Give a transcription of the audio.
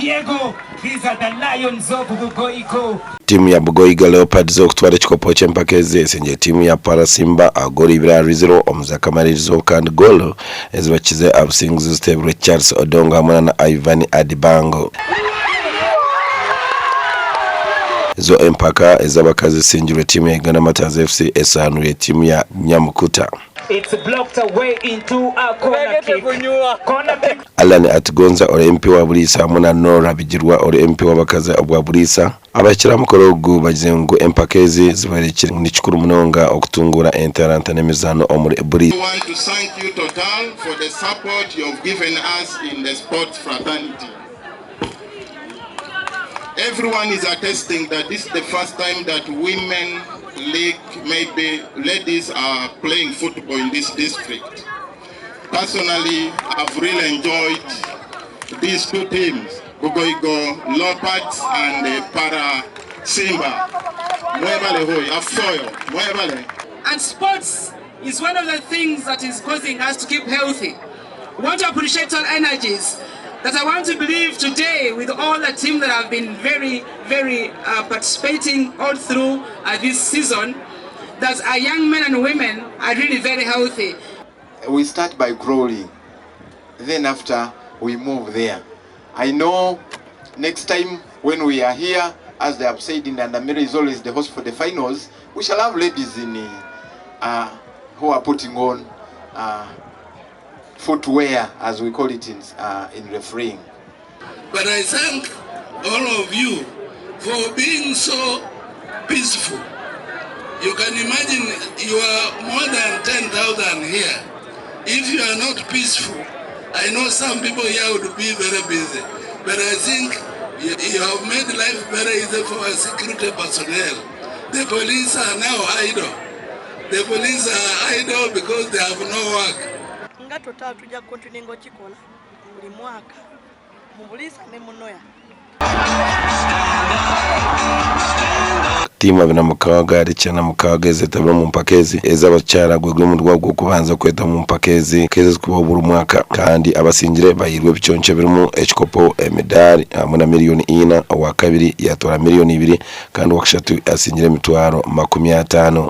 Diego, these are the Lions of Bugoigo. Tiimu ya Bugoigo Leopards okutwara ekikopo ky'empaka ezi esingire tiimu ya Para Simba aha goolo ibiri ahari ziro omu z'akamaririzo kandi goolo ezibakize aha businguzi ziteebirwe Charles Odongo hamwe na Ivan Adibango. Zo empaka ez'abakazi zisingirwe tiimu ya Uganda Martyrs FC esaanwire tiimu ya Nyamukuta. It's blocked away into a corner kick. Corner kick. Allan Atugonza ori MP wa Buliisa hamwe na Norah Bigirwa ori MP w'abakazi obwa Buliisa abahikire aha mukoro ogu bagizire ngu empaka ezi zibaire kiri ni kikuru munonga okutunguura entaranta n'emizaano omuri Buliisa. We want to thank you Total for the support you have given us in the sports fraternity. Everyone is attesting that this is the first time that women league, maybe ladies are playing football in this district. Personally, I've really enjoyed these two teams, Bugoigo Leopards and Para Simba. Mwebale hoi, afoyo, mwebale. And sports is one of the things that is causing us to keep healthy. We want to appreciate all energies that I want to believe today with all the team that have been very, very uh, participating all through uh, this season, that our young men and women are really very healthy. We start by crawling, then after we move there. I know next time when we are here, as they have said, in Ndamira is always the host for the finals, we shall have ladies in uh, who are putting on uh, footwear, as we call it in, uh, in refereeing. But I thank all of you for being so peaceful. You can imagine you are more than 10,000 here. If you are not peaceful, I know some people here would be very busy. But I think you, you have made life very easy for our security personnel. The police are now idle. The police are idle because they have no work. Nga Total tujja kukontininga okikola buli mwaka mu Buliisa ne mu Noya. Tiimu 26 ahari 96 ezetabire omu mpaka ezi ez'abakyara gwe guri omurundi gwabo gw'okubanza kwetaba omu mpaka ezi ezirikubaho buri mwaka kandi abasingire bahairwe ebiconco ebirimu ekikopo, emidaari hamwe na miriyoni ina, owakabiri yatwara miriyoni ibiri kandi owakashatu asingire emitwaro 50.